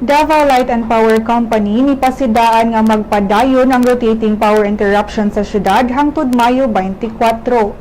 Davao Light and Power Company nipasidaan nga magpadayon ang rotating power interruption sa syudad hangtod Mayo 24.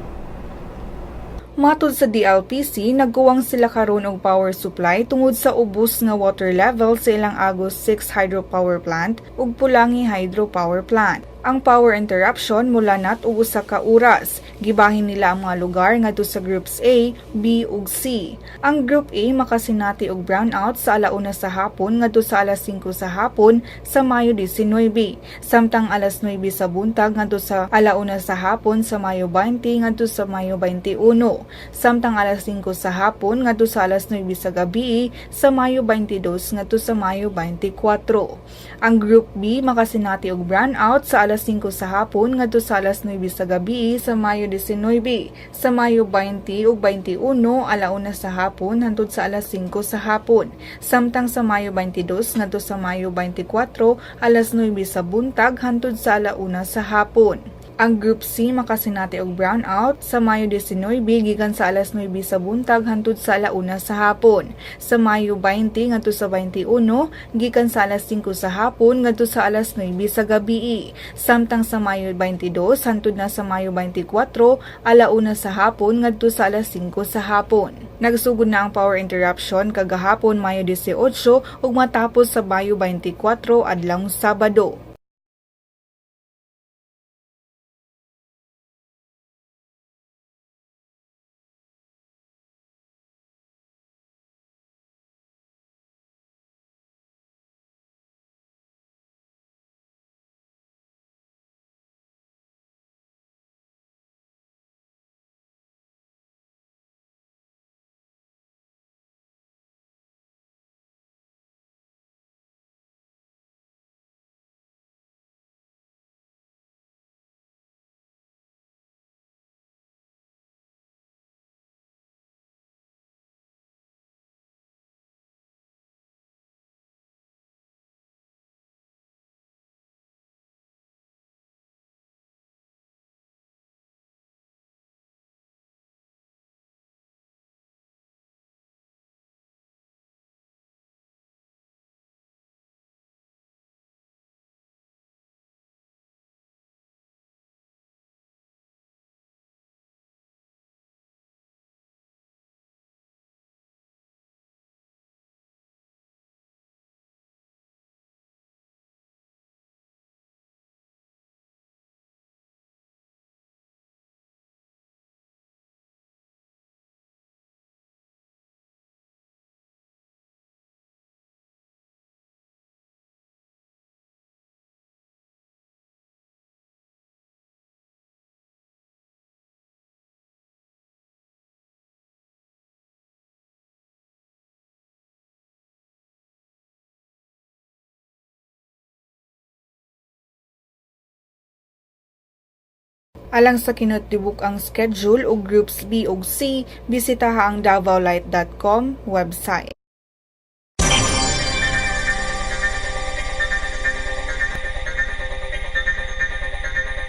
Matud sa DLPC, nagkuwang sila karon og power supply tungod sa ubos nga water level sa ilang Agos 6 hydropower plant ug Pulangi hydropower plant. Ang power interruption mulanat og usa ka oras. Gibahin nila ang mga lugar ngadto sa groups A, B ug C. Ang Group A makasinati og brownout sa 1:00 sa hapon ngadto sa 5:00 sa hapon sa Mayo 19, samtang 9:00 sa buntag ngadto sa 1:00 sa hapon sa Mayo 20 ngadto sa Mayo 21, samtang 5:00 sa hapon ngadto sa 9:00 sa gabi sa Mayo 22 ngadto sa Mayo 24. Ang Group B makasinati og brownout sa 5:00 sa hapon ngadto sa 9:00 sa gabi sa Mayo 19, sa Mayo 20 ug 21 1:00 sa hapon hangtod sa 5:00 sa hapon, samtang sa Mayo 22 ngadto sa Mayo 24 9:00 sa buntag hangtod sa 1:00 sa hapon. Ang Group C makasinati og brownout sa Mayo 19 gikan sa 9:00 sa buntag hangtod sa 1:00 sa hapon. Sa Mayo 20 ngadto sa 21 gikan sa 5:00 sa hapon ngadto sa 9:00 sa gabi. Samtang sa Mayo 22 hangtod na sa Mayo 24 1:00 sa hapon ngadto sa 5:00 sa hapon. Nagsugod na ang power interruption kagahapon, Mayo 18, ug matapos sa Mayo 24, adlawng Sabado. Alang sa kinatibuk ang schedule og Groups B ug C, bisitaha ang davaolight.com website.